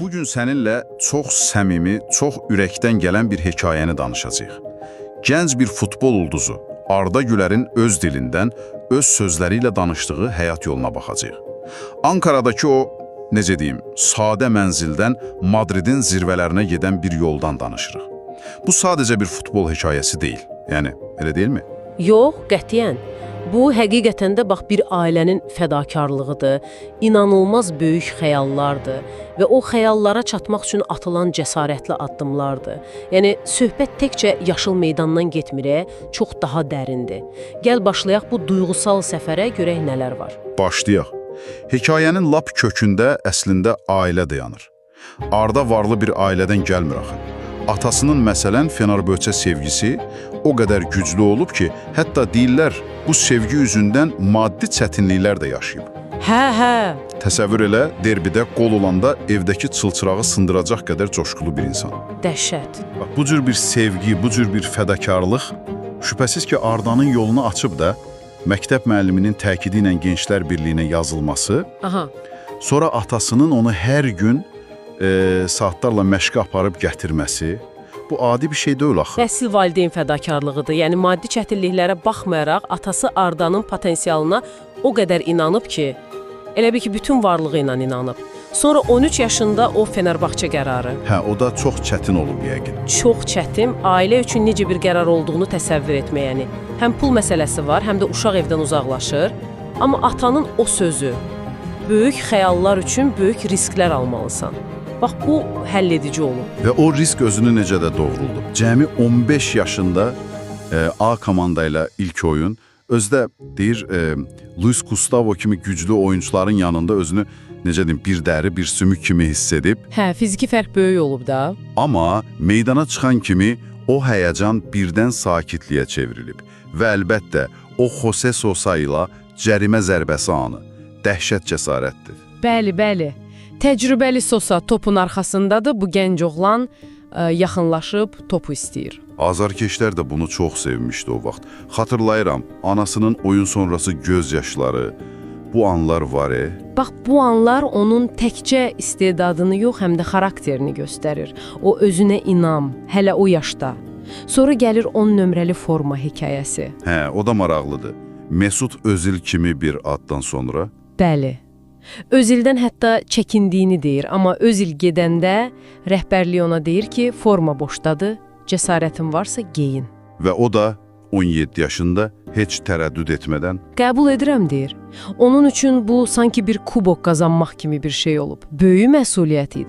Bugün səninlə çox səmimi, çox ürəkdən gələn bir hekayəni danışacağıq. Gənc bir futbol ulduzu Arda Gülərin öz dilindən, öz sözləri ilə danışdığı həyat yoluna baxacağıq. Ankaradakı o, necə deyim, sadə mənzildən Madridin zirvələrinə gedən bir yoldan danışırıq. Bu sadəcə bir futbol hekayəsi deyil. Yəni, elə deyilmi? Yox, qətiyyən. Bu həqiqətən də bax bir ailənin fədakarlığıdır, inanılmaz böyük xəyallardır və o xəyallara çatmaq üçün atılan cəsarətli addımlardır. Yəni söhbət təkcə yaşıl meydandan getmir, çox daha dərindir. Gəl başlayaq bu duyğusal səfərə, görək nələr var. Başlayaq. Hekayənin lap kökündə əslində ailə dayanır. Arda varlı bir ailədən gəlmir axı. Atasının məsələn Fenerbahçe sevgisi o qədər güclü olub ki, hətta deyirlər bu sevgi üzündən maddi çətinliklər də yaşayıb. Hə, hə. Təsəvvür elə, derbidə qol olanda evdəki çılçırağı sındıracaq qədər coşqulu bir insan. Dəhşət. Bax, bu cür bir sevgi, bu cür bir fədakarlıq şübhəsiz ki, Ardanın yolunu açıb da məktəb müəlliminin təkidi ilə Gençlər Birliyinə yazılması, Aha. sonra atasının onu hər gün saatlarla məşqə aparıb gətirməsi, bu adi bir şey deyil axı. Əsl valideyn fədakarlığıdır. Yəni maddi çətinliklərə baxmayaraq atası Ardanın potensialına o qədər inanıb ki, elə bil ki, bütün varlığı ilə inanıb. Sonra 13 yaşında o Fenerbahçe qərarı. Hə, o da çox çətin olub yəqin. Çox çətin, ailə üçün necə bir qərar olduğunu təsəvvür etmək, yəni. Həm pul məsələsi var, həm də uşaq evdən uzaqlaşır. Amma atanın o sözü, böyük xəyallar üçün böyük risklər almalısan. Bax, bu həlledici olub. Və o risk özünü necə də doğruldu. Cəmi 15 yaşında A komanda ilə ilk oyun, özü də deyir, Luis Gustavo kimi güclü oyunçuların yanında özünü necə deyim, bir dəri, bir sümük kimi hiss edib. Hə, fiziki fərq böyük olub da. Amma meydana çıxan kimi o həyəcan birdən sakitliyə çevrilib. Və əlbəttə o Jose Sosa ilə cərimə zərbəsi anı dəhşət cəsarətdir. Bəli, bəli. Təcrübəli Sosa topun arxasındadır. Bu gənc oğlan yaxınlaşıb topu istəyir. Azarkeşlər də bunu çox sevmişdi o vaxt. Xatırlayıram, anasının oyun sonrası göz yaşları, bu anlar var. Bax, bu anlar onun təkcə istedadını yox, həm də xarakterini göstərir. O özünə inam, hələ o yaşda. Sonra gəlir 10 nömrəli forma hekayəsi. Hə, o da maraqlıdır. Mesut Özil kimi bir addan sonra. Bəli. Özildən hətta çəkindiyini deyir, amma Özil gedəndə rəhbərliyi ona deyir ki, forma boşdadır, cəsarətin varsa geyin. Və o da 17 yaşında heç tərəddüd etmədən Qəbul edirəm deyir. Onun üçün bu sanki bir kubok qazanmaq kimi bir şey olub. Böyük məsuliyyət idi.